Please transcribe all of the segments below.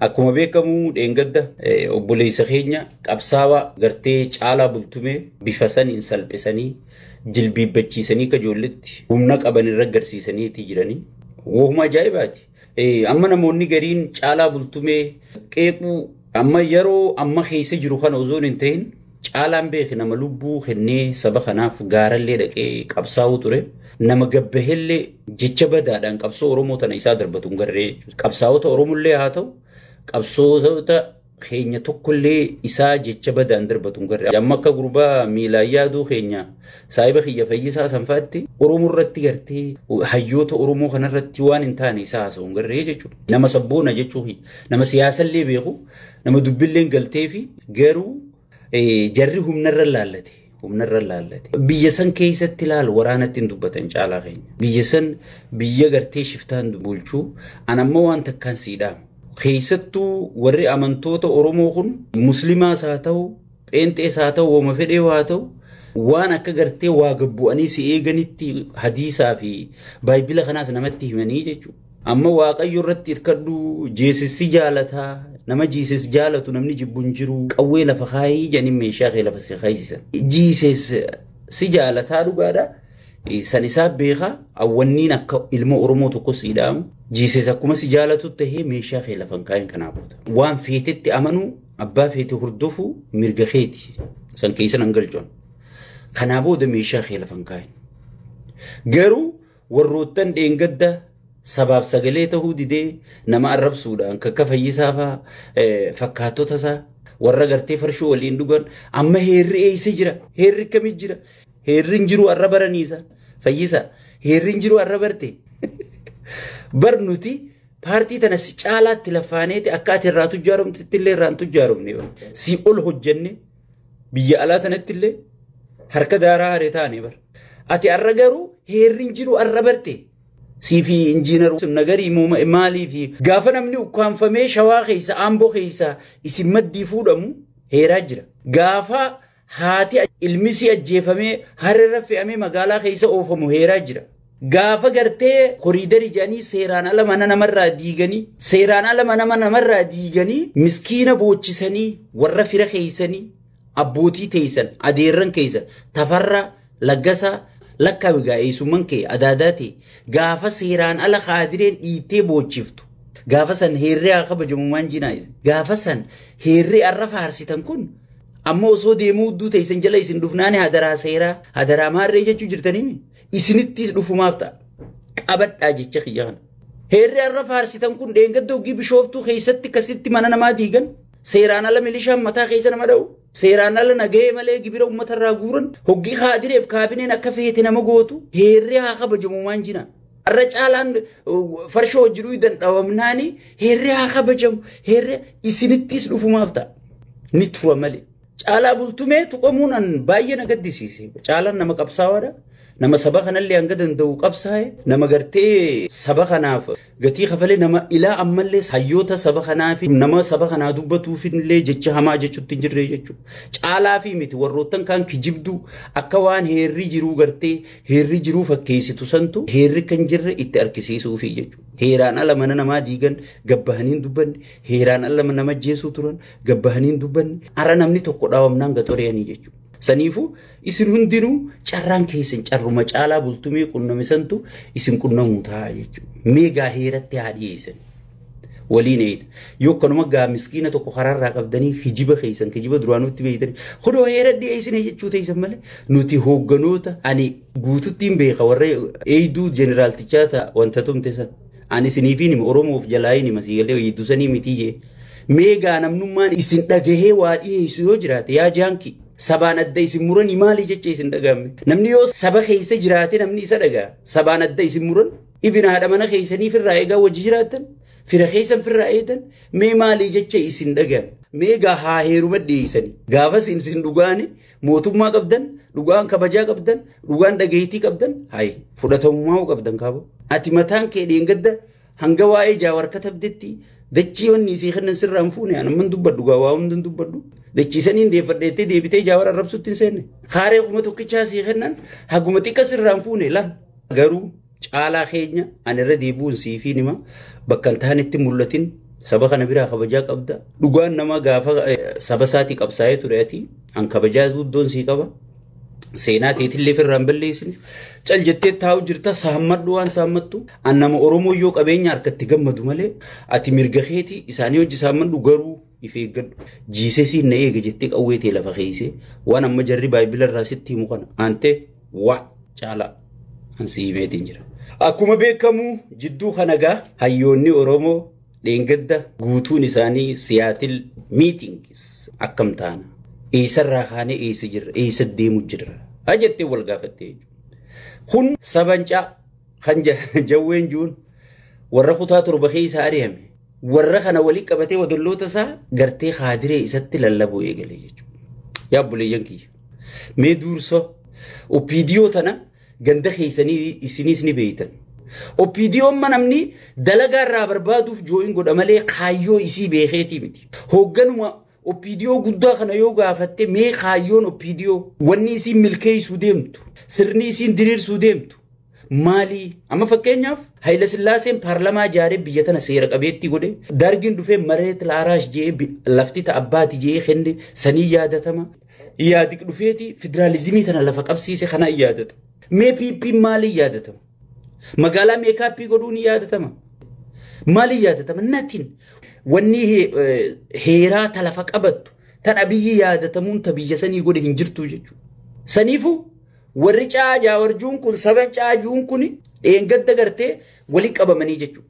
Akkuma beekamu dheengadda obboleessa keenya qabsaawaa gartee Caalaa Bultumee bifa saniin salphisanii jilbiibbachiisanii kajoolletti humna qaban irra agarsiisaniiti jiranii. Wohuma ajaa'ibaati. Amma namoonni gariin Caalaa Bultumee qeequu amma yeroo amma keessa jiru kana osoo hin ta'in Caalaan beeki nama lubbuu kennee saba kanaaf gaarallee dhaqee qabsaa'uu ture. Nama gabbahellee jecha badaadhaan qabsoo Oromoo tana isaa darbatu hin garree jechuudha. Qabsaa'ota Oromollee haa ta'u qabsoota keenya tokkollee isaa jecha badaan darbatu hin garree. Amma akka gurbaa miilaan yaaduu keenya saahiba kiyya Fayyisaa Sanfaatti Oromoo irratti gartee hayyoota Oromoo kanarratti waan hin taane isaa haasa'u hin garree jechuudha. Nama sabboona jechuu nama siyaasallee beeku nama dubbillee galtee fi garuu jarri humnarra laallate. Humnarra laallate. Biyya san keessatti ilaalu waraanatti hin dubbatan Caalaa keenya. Biyya san biyya gartee shiftaan bulchuu an amma waan takkaan siidhaama. Keessattuu warri amantoota Oromoo kun musliimaas haa ta'u, pheenxees haa ta'u, wama fedhee haa ta'u, waan akka gartee waa gabbu'anii si eeganitti hadiisaa fi baay'ibila kanaas namatti himanii jechuudha. Amma Waaqayyo irratti hirkadhu Jeesis si jaalataa nama Jeesis jaalatu namni jibbu hin jiru qawwee lafa kaayii jedhanii meeshaa kee lafa si kaayisisan. Jeesis si jaalataa dhugaadha. San isaa beekaa awwanniin akka ilma Oromoo tokko si dhaamu. Jeesis akkuma si jaalatu tahee meeshaa kee lafa hin kaayin kanaa booda. Waan feetetti amanuu abbaa feete hordofuu mirga keeti. San keessa nan galchuun. Kanaa booda meeshaa kee lafa hin kaayin. Garuu warroottan dheengadda sabaaf sagalee ta'uu didee nama arrabsuudhaan kakka Fayyisaa fa'aa fakkaattota isaa warra gartee farshoo waliin dhugan amma heerri eessa jira? Heerri akkamii jira? Heerri hin jiru arra baraniisa. Fayyisaa heerri hin jiru arra barte. Bar nuti paartii tana si caalaatti lafaaneeti akka ati irraa tujjaaromtetti illee irraan tujjaaromne. Si ol hojjenne biyya alaa tanatti illee harka daaraa haree taane bar. Ati arra garuu heerri hin jiru arra barte. Siifi injiinar nagarii maalii fi gaafa namni ukkaanfamee shawaa keessa Amboo keessa isin maddii fuudhamu heeraa jira. Gaafa haati ilmi si ajjeefamee harreerra fe'amee magaalaa keessa oofamu heeraa jira. Gaafa gartee koriidarii jedhanii seeraan ala mana namarraa diiganii seeraan ala mana namarraa diiganii miskiina boochisanii warra fira keessanii abbootii teessan adeerran keessan Tafarraa Laggasaa lakkaa egaa eessummaan kee adaadaa ta'e gaafa seeraan ala kaadireen dhiittee boochiftu gaafa san heerree haa kabajamu waan jinaa gaafa san heerree arra faarsitan kun amma osoo deemuu hudduu teessan jala isin dhufnaani hadaraa seeraa hadaraa maarree jechuu jirtanii isinittis dhufumaaf ta'a qabadhaa jecha kiyya kana. Heerree arra faarsitan kun dheengadda hoggii Bishooftuu keessatti akkasitti mana namaa diigan seeraan ala milishaan mataa keessa nama dha'u seeraan ala nagahee malee gibira uummatarraa guuran hoggii kaadireef kaabineen akka feete nama gootu heerree haa kabajamu waan jina. Arra Caalaan farshoo hojii danda'amnaani heerree haa kabajamu heerree isinittis dhufumaaf ta'a. Ni tura malee. Caalaa Bultumee tuqamuun an baay'ee na gaddisiise. Caalaan nama qabsaa'aadha. Nama saba kanallee hanga danda'u qabsaa'e nama gartee saba kanaaf gatii kafalee nama ilaa ammallee hayyoota saba kanaa fi nama saba kanaa dubbatuuf illee jecha hamaa jechuutti hin jirre jechuudha. Caalaa fi miti warroottan kaan kijibduu akka waan heerri jiruu gartee heerri jiruu fakkeessitu santu heerri kan jirre itti harkisiisuufi jechuudha. Heeraan ala mana namaa diigan gabbahanii hin dubbanne heeraan ala nama ajjeesuu turan gabbahanii hin dubbanne har'a namni tokko dhaabamnaan gaxoreeyanii jechuudha. Saniifuu isin hundinuu carraan keessan carruma Caalaa Bultumee qunname santu isin qunnamuu ta'a jechuudha. Meegaa heeratti haa dhiyeessan. Waliin eeyida. Yoo akkanuma gaa miskiina tokko karaarraa qabdanii kijiba keessan kijiba duraanutti beeytanii kunoo heera dhiyeessine jechuu teessan malee nuti hoogganoota ani guututti hin beeka warra eeyduu jeneraaltichaa ta'a wanta tumte san. Ani isiniifiin hima Oromoof jalaa hin hima siigalee eeyduu sanii mitii jee. Meegaa namnummaan isin dhagahee waa dhiyeessu yoo jiraate yaa jaanki. Sabaan adda isin muranii maali jecha isin dhagahame. Namni yoo saba keessa jiraate namni isa dhagaha. Sabaan adda isin muran ibina haadha mana keessanii firraa eegaa wajji jiraatan fira keessan firraa eegan mee maali jecha isin dhagahame. Mee gaa haa heeruma dhiyeessanii. Gaafas isin dhugaani mootummaa qabdan dhugaan kabajaa qabdan dhugaan dhageettii qabdan hayi fudhatamummaa qabdan kaaba. Ati mataan kee dheengadda hanga waa'ee Jaawar katabdetti dachii wanni isii kennan sirraa hin fuune ani amman dubbadhu gaa waa hundan dubbadhu. Dachiisaniin deeffadheettee deebitee Jaawar arrabsutti hin seenne. Kaaree kuma tokkichaa sii kennan haguma xiqqa sirraa hin fuune laal. Garuu Caalaa keenya ani irra deebi'uun siifiin hima bakka hin taanetti mul'atin Saba kana biraa kabajaa qabda. Dhugaan nama gaafa saba isaatii qabsaa'ee ture ati an kabajaa guddoon sii qaba. Seenaa teetillee firraan balleessine. Cal jettee taa'u jirta saammadhu waan saammattu. An nama Oromoo yoo qabeenya harkatti gammadu malee ati mirga keetii isaanii hojii saammadhu garuu if eeggadhu. Jiisesiin na eega jettee qawwee tee lafa keeyse waan amma jarri baay'ibila irraa sitti himu kana aantee waa caalaa an si himeetiin jira. Akkuma beekamu jidduu kana gaa hayyoonni Oromoo dheengadda guutuun isaanii Siyaatil miitingis akkam taana. Eessarraa kaanee eessa jirra? Eessa deemu jirra? Haa jettee wal gaafattee jechuudha. Kun sabancaa kan jawween juun warra kutaa 7 keessa ari'ame warra kana walii qabatee wadalloota isaa gartee haadiree isatti lallabuu eegale jechuudha. Yaa obboleeyyan kiyya. Mee duursa OPDO tana ganda keessanii isiniis ni beeytan. OPDOon namni dalagaa irraa barbaaduuf joo'in godha malee kaayyoo isii beekeetii miti. Hoogganuma OPDO guddaa kana yoo gaafatte mee kaayyoon OPDO wanni isiin milkeessuu deemtu sirni isiin diriirsuu deemtu maali? Amma fakkeenyaaf Hayila Sillaaseen paarlamaa ijaaree biyya tana seera qabeettii godhe dargiin dhufee mareet laaraash jee lafti ta'a abbaati jee kenne sanii yaadatama. Yaadiq dhufeeti federaalizimii tana lafa qabsiise kana yaadatama. Mee PP maaliin yaadatama? Magaalaa meekaappii godhuun yaadatama. Maaliin yaadatama? Natin. Wanni heeraa ta lafa qabattu tan abiyyi yaadatamuun ta biyya sanii godhe hin jirtu jechuudha. Saniifuu warri caajaa warjuun kun saba caajuun kun dheengadda gartee walii qabamanii jechuudha.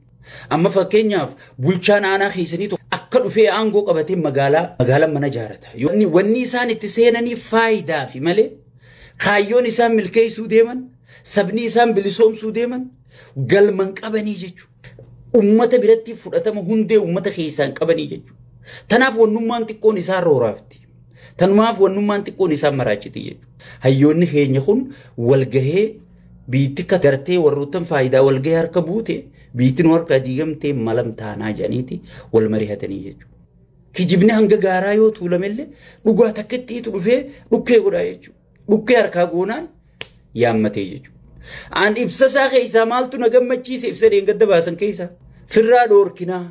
Amma fakkeenyaaf bulchaan aanaa keessanii akka dhufee aangoo qabatee magaalaa mana ijaarata. Wanni isaan itti seenanii faayidaa fi malee kaayyoon isaan milkeessuu deeman sabni isaan bilisoomsuu deeman galman qabanii jechuudha. Ummata biratti fudhatama hundee ummata keessaan qabanii jechuudha. Tanaaf wannummaan xiqqoon isaan rooraafti. Tanumaaf wannummaan xiqqoon isaan maraachiti jechuudha. Hayyoonni keenya kun walgahee biitti gartee warroottan faayidaa walgahee harka buute biitti nu harka diigamtee malam taanaa jedhaniiti wal mari'atanii jechuudha. Kijibni hanga gaaraa yoo tuulamellee dhugaa takkattiitu dhufee dhukkee godhaa jechuudha. Dhukkee harkaa goonaan yaammatee jechuudha. An ibsa isaa keessaa maaltu na gammachiise ibsa dheengadda baasan keessaa firraa dhoorkinaa.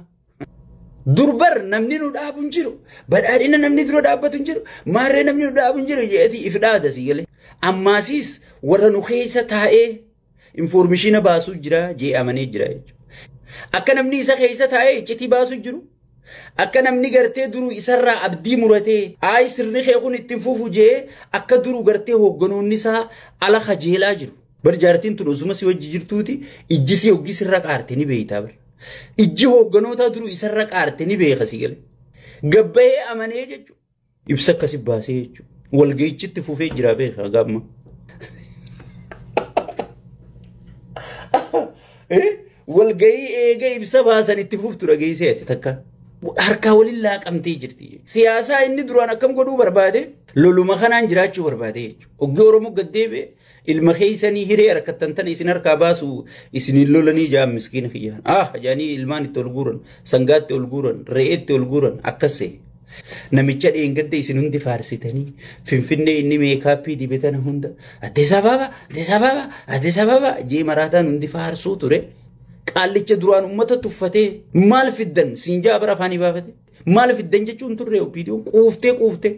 Durbar namni nu dhaabu hin jiru. Badhaadhina namni dura dhaabbatu hin jiru. Maarree namni nu dhaabu hin jiru jedheeti if dhaada si galee. Ammaasiis warra nu keessa taa'ee infoormeeshina baasuu jira jee amanee jira jechuudha. Akka namni isa keessa taa'ee iccitii baasuu jiru. Akka namni gartee duruu isarraa abdii muratee ayi sirni kee kun ittiin fufu jee akka duruu gartee hoogganoonni isaa ala kajeelaa jiru. Bar jaartiin tun osuma si wajji jirtuuti ijji si hoggii sirra qaarte ni beeytaa bar. Ijji hoogganootaa duruu isarra qaarte ni beeka si galee. Gabbayee amanee jechuudha. Ibsa akkasi baasee jechuudha. Walga'ichitti fufee jira beeka gaamma. Walga'ii eega ibsa baasan itti fuftu dhageessee ati takka. Harkaa waliin laaqamtee jirti. Siyaasaa inni duraan akkam godhuu barbaade loluma kanaan jiraachuu barbaade jechuudha. Hoggii Oromoo gaddeebi'e ilma keessanii hiree harkattan tana isin harkaa baasu isiniin lolanii jaan miskiina kiyyaan. Ah jaanii ilmaan itti ol guuran, sangaatti ol guuran, re'eetti ol guuran akkasee. Namicha dheengadda isin hundi faarsitanii Finfinnee inni meekaappii dibe tana hunda Addis Ababa, Addis Ababa, Addis Ababa jee maraataan hundi faarsuu ture. Qaallicha duraan uummata tuffatee maal fiddan siinjaa bara afaanii baafate maal fiddan jechuun turre OPDOon quuftee quuftee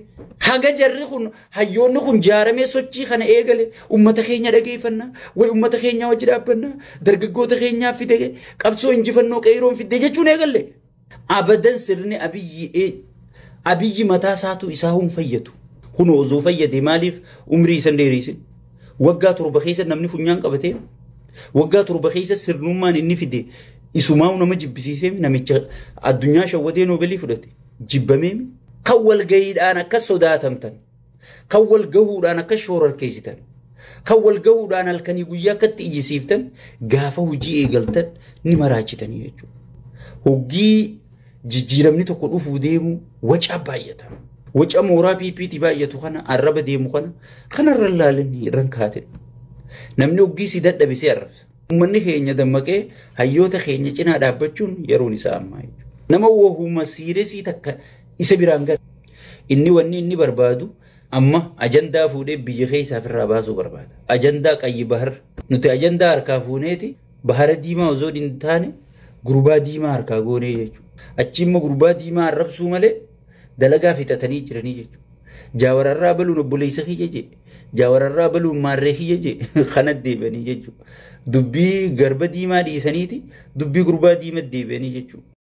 haga jarri kun hayyoonni kun jaaramee sochii kana eegale uummata keenya dhageeffannaa way uummata keenyaa wajji dhaabbannaa dargaggoota keenyaa fide qabsoo injifannoo qeeroon fidde jechuun eegalle. Abadan sirni abiyyi mataa isaatu isaa hun fayyadu. Kun osoo fayyade maaliif umrii isan dheeressin? Waggaa 7 keessa namni funyaan qabatee waggaa 7 keessa sirnummaan inni fide isumaa nama jibbisiisee namicha addunyaa shawwadee noobeelii fudhate jibbamee kan walgahiidhaan akka sodaatamtan kan walgahuudhaan akka shoorarkeessitan kan walgahuudhaan halkanii guyyaa akkatti iyyisiiftan gaafa hojii eegaltan ni maraachitanii jechuudha. Hoggii jijjiiramni tokko dhufuu deemu waca baay'ata. Waca mooraa PPT baay'atu kana arraba deemu kana kanarra ilaalanii irraan kaatin. Namni hoggii si dadhabe si arrabsa. Uummanni keenya dammaqee hayyoota keenya cinaa dhaabbachuun yeroon isaa ammaa jechuudha. Nama wahuma siiresii takka isa biraan gara. Inni wanni inni barbaadu amma ajandaa fuudhee biyya keessaa ofirraa baasuu barbaada. Ajandaa qayyi bahar. Nuti ajandaa harkaa fuuneeti bahara diimaa osoo hin taane gurbaa diimaa harkaa goonee jechuudha. Achi immoo gurbaa diimaa arrabsuu malee dalagaa fixatanii jiranii jechuudha. Jaawararraa baluun obboleessa kiyya jee. Jaawararraa baluun maarree kiyya jee kana deebi'anii jechuudha. Dubbii garba diimaa dhiisaniiti dubbii gurbaa diimaa deebi'anii jechuudha.